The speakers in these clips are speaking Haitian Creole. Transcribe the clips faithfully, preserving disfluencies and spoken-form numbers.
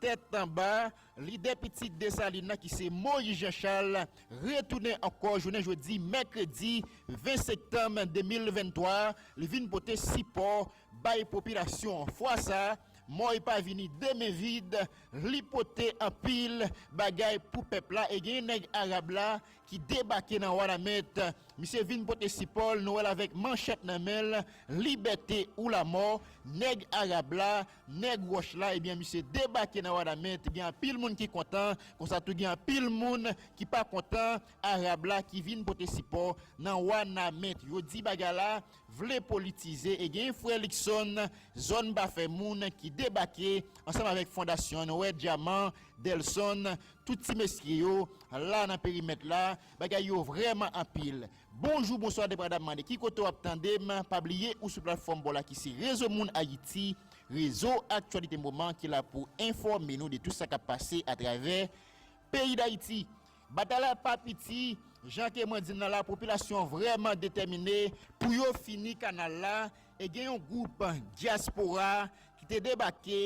tèt anba, lidè pitit Desalin nan ki se Moyiz Jan Chal retounen ankò jounen jodi mèkredi ven septanm de mil venntwa. Li vin pote sipò bay popilasyon an. Fwa sa a, Mòy pa vini de men vid, li pote anpil bagay pou pèp la e gen nèg Arab la ki debake nan Wanament. Misye vin pote sipò l, nou wè l avèk manchèt nan men l, libète ou lamò. Nèg Arab la, nèg wòch la, ebyen misye debake nan Wanament. Gen anpil moun ki kontan, konsa tou gen anpil moun ki pa kontan. Arab la ki vin pote sipò nan Wanament. Yo di bagay la vle politize e gen frè Likson, zòn Bafèmoun ki debake ansanm avèk fondasyon, nou wè Dyaman, Dèlson, tout ti mesye yo la nan perimèt la, bagay yo vrèman anpil. Bonjou, bonswa, depandan mande ki kote w ap tande m, pa bliye ou sou platfòm pa w la ki se Rezo Moun Ayiti, rezo aktyalite moman ki la pou enfòme nou de tout sa k ap pase atravè peyi Dayiti. Batay la pa piti, jan ke mwen di n nan la, popilasyon vrèman detèmine pou yo fini kanal la, e gen yon gwoup dyaspora ki te debake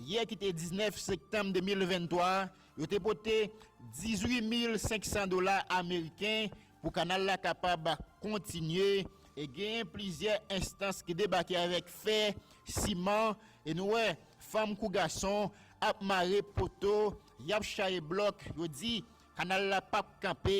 yè ki te diznèf septanm de mil venntwa, yo te pote dizuit mil senk san dola ameriken pou kanal la kapab kontinye, e gen plizyè enstans ki debake avèk fè, siman, e nou wè fanm kou gason ap mare poto, y ap chaye blòk, yo di kanal la p ap kanpe,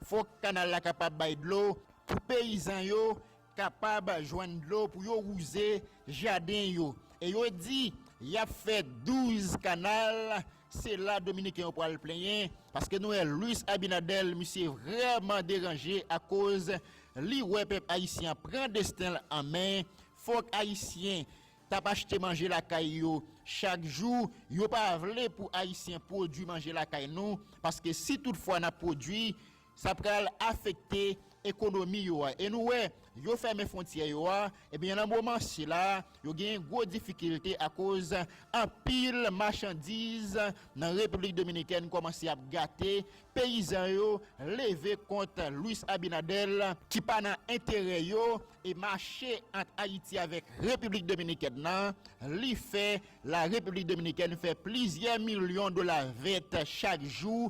fòk kanal la kapab bay dlo pou peyizan yo kapab jwenn dlo pou yo wouze jaden yo. E yo di y ap fè douz kanal, se la dominiken yo pral plenyen, paske nou wè Luis Abinader, misye vrèman deranje akoz li wè pèp ayisyen an pran desten l an men. Fòk ayisyen t ap achte manje lakay yo chak jou, yo pa vle pou ayisyen pwodui manje lakay nou, paske si tout fwa n ap pwodui, sa pral afekte ekonomi yo a. E nou wè, yo fèmen fwontyè yo a, ebyen nan moman sila, yo gen gwo difikilte akoz anpil machandiz nan Repiblik Dominikèn kòmanse ap gate, peyizan yo leve kont Luis Abinader ki pa nan enterè yo, e mache ant Ayiti avèk Repiblik Dominikèn nan, li fè la Repiblik Dominikèn fè plizyè milyon dola vèt chak jou,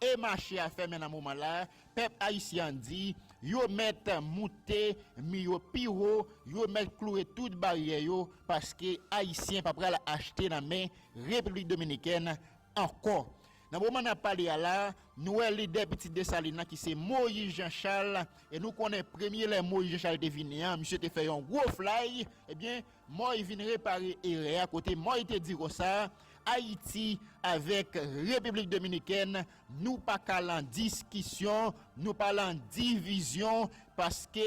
e mache a fèmen nan moman la. Pèp ayisyen an di yo mèt moute mi yo pi wo, yo mèt kloure tout baryè yo, paske ayisyen pa pral achte nan men Repiblik Dominikèn ankò. Nan moman n ap pale a la, nou wè lidè pitit Desalin nan ki se Moyiz Jan Chal, e nou konnen premye lè Moyiz Jan Chal te vini an, misye te fè yon gwo flay, ebyen, Mòy vin repare erè a kote Mòy te di konsa, Ayiti avèk Repiblik Dominikèn, nou pa ka lan diskisyon, nou pa lan divizyon, paske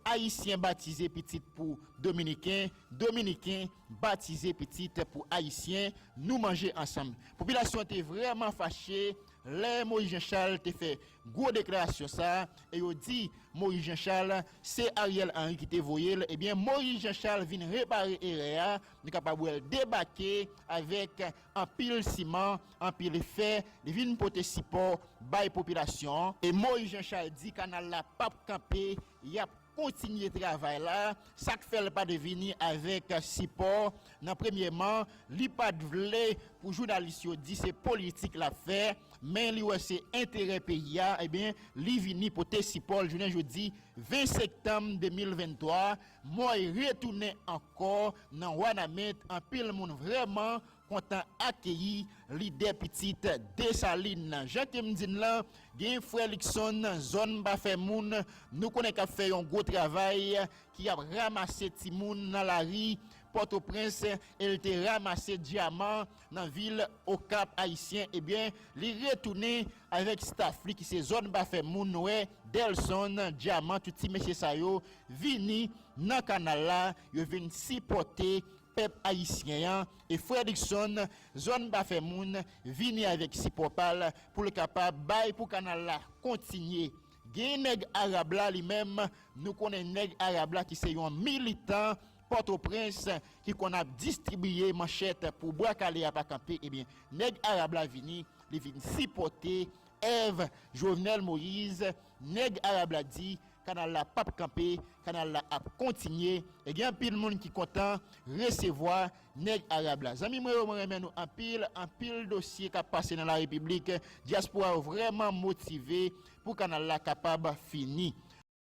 Ayisyen batize pitit pou Dominiken, Dominiken batize pitit pou Ayisyen, nou manje ansanm. Popilasyon te vrèman fache lè Moyiz Jan Chal te fè gwo deklarasyon sa a, e yo di Moyiz Jan Chal se Ariel Henry ki te voye l. Ebyen, Moyiz Jan Chal vin repare erè a, nou kapab wè l debake avèk anpil siman, anpil fè, li vin pote sipò bay popilasyon an. E Moyiz Jan Chal di kanal la p ap kanpe, y ap kontinye travay la. Sa k fè l pa t vini avèk sipò nan premyèman, li pa t vle pou jounalis yo di se politik l ap fè, men li wè se enterè peyi a, ebyen, li vini pote sipò l jounen jodi ven septanm de mil venntwa. Mòy retounen ankò nan Wanament, anpil moun vrèman kontan akeyi lidè pitit Desalin nan. Jan ke m di n lan, gen frè Likson, zòn Bafèmoun, nou konnen k ap fè yon gwo travay, ki ap ranmase timoun nan lari Pòtoprens, e l te ranmase dyaman nan vil Okap Ayisyen, ebyen, li retounen avèk staf li ki se zòn Bafèmoun, nou wè Dèlson, Dyaman, tout ti mesye sa yo vini nan kanal la, yo vin sipòte pèp ayisyen an, e frè Dikson, zòn Bafèmoun, vini avèk sipò pa l pou l kapab bay pou kanal la kontinye. Gen nèg Arab la li menm, nou konnen nèg Arab la ki se yon militan Pòtoprens ki konn ap distribiye manchèt pou Bwa Kale a pa kanpe, ebyen, nèg Arab la vini, li vin sipòte èv Jovenel Moïse. Nèg Arab la di, kanal la p ap kanpe, kanal la ap kontinye. E gen anpil moun ki kontan resevwa nèg arab la. Zanmi mwen yo, mwen renmen nou anpil, anpil dosye k ap pase nan la repiblik. Dyaspora yo vrèman motive pou kanal la kapab fini.